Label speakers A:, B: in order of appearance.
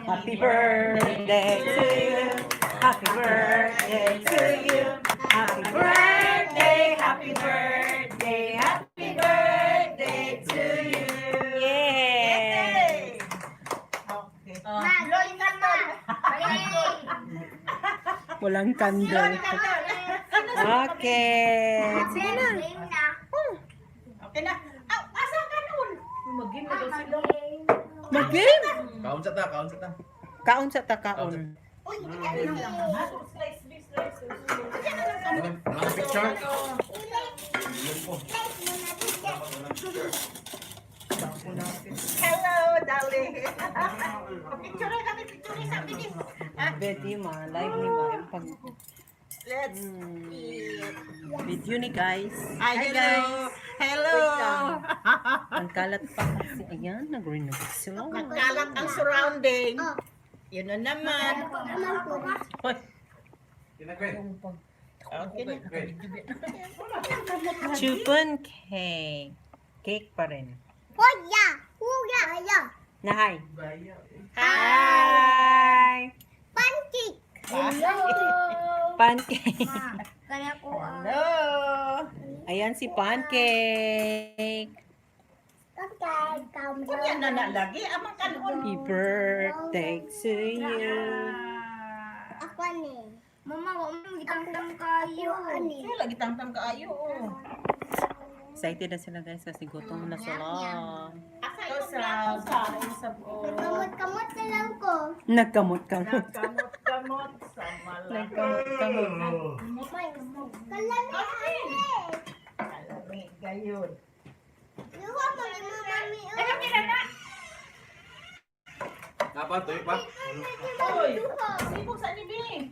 A: Happy birthday to you. Happy birthday to you. Happy birthday, happy birthday, happy birthday to you. Yay!
B: Okay.
C: Oh.
D: Ma,
B: Blowing candle.
D: Yay!
A: Walang candle.
B: Blowing candle.
A: Okay. Sige na.
D: Game na.
B: Okay na. Aw, asa ka nun?
C: Mag-game na daw sila.
A: Mag-game?
E: Kaon sa ta, kaon sa ta.
A: Kaon sa ta kaon.
B: Uy, ano lang naman?
C: Slice, big slice.
E: Mga picture. Yun po.
B: Hello, darling. Picture kami, picture sa bilis.
A: Betty ma, live ni ma. Yung pag
B: Let's eat.
A: Video ni guys.
B: Hi, hello. Hello.
A: Ang kalat pa kasi. Ayan, nag-renovate sila.
B: Nagkalat ang surrounding.
D: Oh.
B: Yun na naman.
D: Naman po ba?
A: Hoy,
E: Kinagwen.
B: Okay na.
A: Chupon cake. Cake pa rin.
D: Huya! Huya! Huya!
A: Na hi.
B: Hi.
A: Hi!
D: Pancake!
B: Hello.
A: Pancake.
D: Kaya ko ah.
B: Hello.
A: Ayan si Pancake.
D: Pancake! Come
B: Kunya na na lagi amang kanon.
A: Happy birthday to you.
D: Ako ni. Mama, wa mo gitangtang kayo. Ani.
B: Kaya lagi tamtam kaayo. Oh.
A: Excited na sila guys kasi gutom na sila.
B: Asa yung plato sa?
C: Usab o.
D: Kamot-kamot na lang ko.
A: Nagkamot-kamot.
C: Kamot-kamot sa malaki.
A: Nagkamot-kamot.
D: Kalami ani.
B: Kalami gayon.
D: Luha mo ni mo mami. Oh.
E: Dapat, tuyo pa.
C: Uy!
D: Luha.
C: Sibog sa ni Bing.